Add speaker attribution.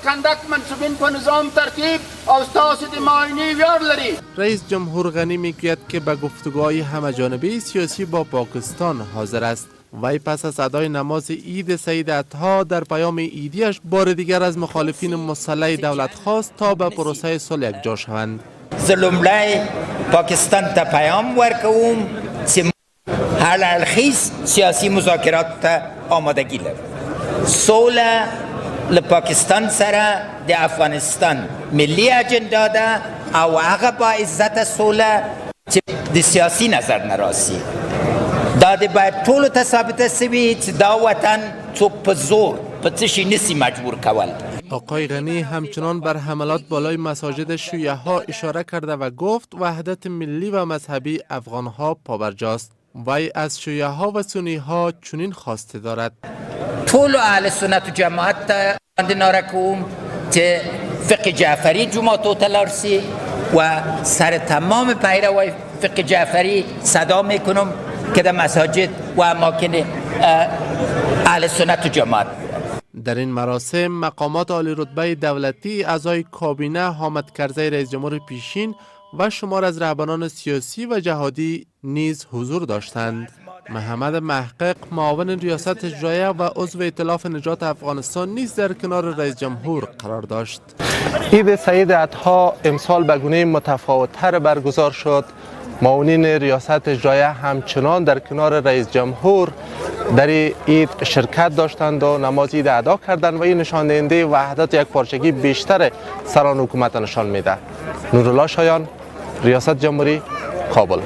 Speaker 1: کنډک منسوبین په نظام ترتیب او ستاسو د معاینې ویاړ لري.
Speaker 2: رئیس جمهور غنی میگوید که به گفتگوهای همه‌جانبه سیاسی با پاکستان حاضر است. وی پس از ادای نماز عید سعید اضحی در پیام عیدیش بار دیگر از مخالفین مسلح دولت خواست تا به پروسه صلح یکجا شوند.
Speaker 3: زه لومړی پاکستان ته پیام ورکوم چې هر اړخیز سیاسي مذاکرات ته آمادگی لرو. سوله له پاکستان سره د افغانستان ملي اجنډا ده او هغه با عزت سوله چې د سیاسي نظر نه راسي. دا د باید ټولو ته ثابته سوي چې دا وطن څوک په زور په څه شي نسی مجبور کول.
Speaker 2: آقای غنی همچنان بر حملات بالای مساجد شیعه ها اشاره کرده و گفت وحدت ملی و مذهبی افغان ها پابرجاست. وی از شیعه ها و سنی ها چنین خواسته دارد.
Speaker 3: ټولو اهل سنت و جماعت ته باندې ناره کوم چې فقه جعفری جوماتو ته لاړ سي و سر تمام پیروای فقه جعفری صدا میکنم که در مساجد و اماکن اهل سنت و جماعت.
Speaker 2: در این مراسم مقامات عالی رتبه دولتی، اعضای کابینه، حامد کرزی رئیس جمهور پیشین و شمار از رهبران سیاسی و جهادی نیز حضور داشتند. محمد محقق، معاون ریاست اجرایه و عضو ائتلاف نجات افغانستان، نیز در کنار رئیس جمهور قرار داشت. عید سعید اضحی امسال به گونه متفاوت‌تر برگزار شد. معاونین ریاست اجرایه همچنان در کنار رئیس جمهور در عید شرکت داشتند و نماز عید ادا کردند و این نشان دهنده وحدت یک پارچگی بیشتر سران حکومت نشان میده. نورالله شایان، ریاست جمهوری، کابل.